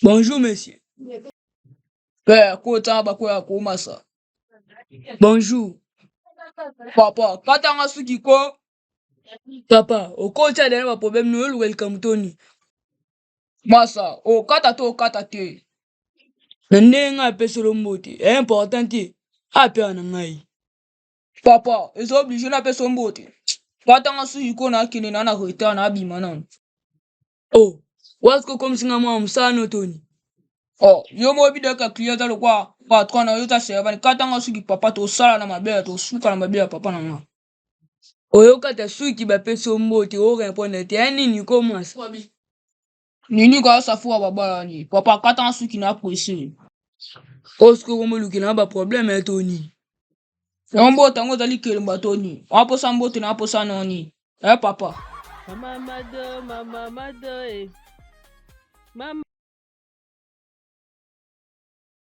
Bonjour monsieur. Père, kota bakoya komasa. Bonjour. Papa, katanga suki ko. Papa, okotya dana ba problème no oluka likambo to nini? Masa, okata to okata te. Na ndenge ngai apeselo mbote, e important te. Apea na ngai. Papa, eza oblige napesa yo mbote. Katanga suki ko nakende na na retard na abima nanu. Oh, wazi kokomisi nga mwana mosala no toni. Oh, yo moko bidaka client aza lokwa patron na yo ta servant. Katanga suki papa tosala na mabe tosuka na mabe ya papa na nga. Oyokata suki bapesi yo mbote o répondre te ya nini ko mwasi. Nini ka safu babalani. Papa katanga suki na pressé. Osuki okomolukela nga ba problème ya toni. Yango mbote yango ezali kelemba to nini? Waposa mbote na aposa noni? Eh papa. Mama Mado, mama Mado, eh. Mama.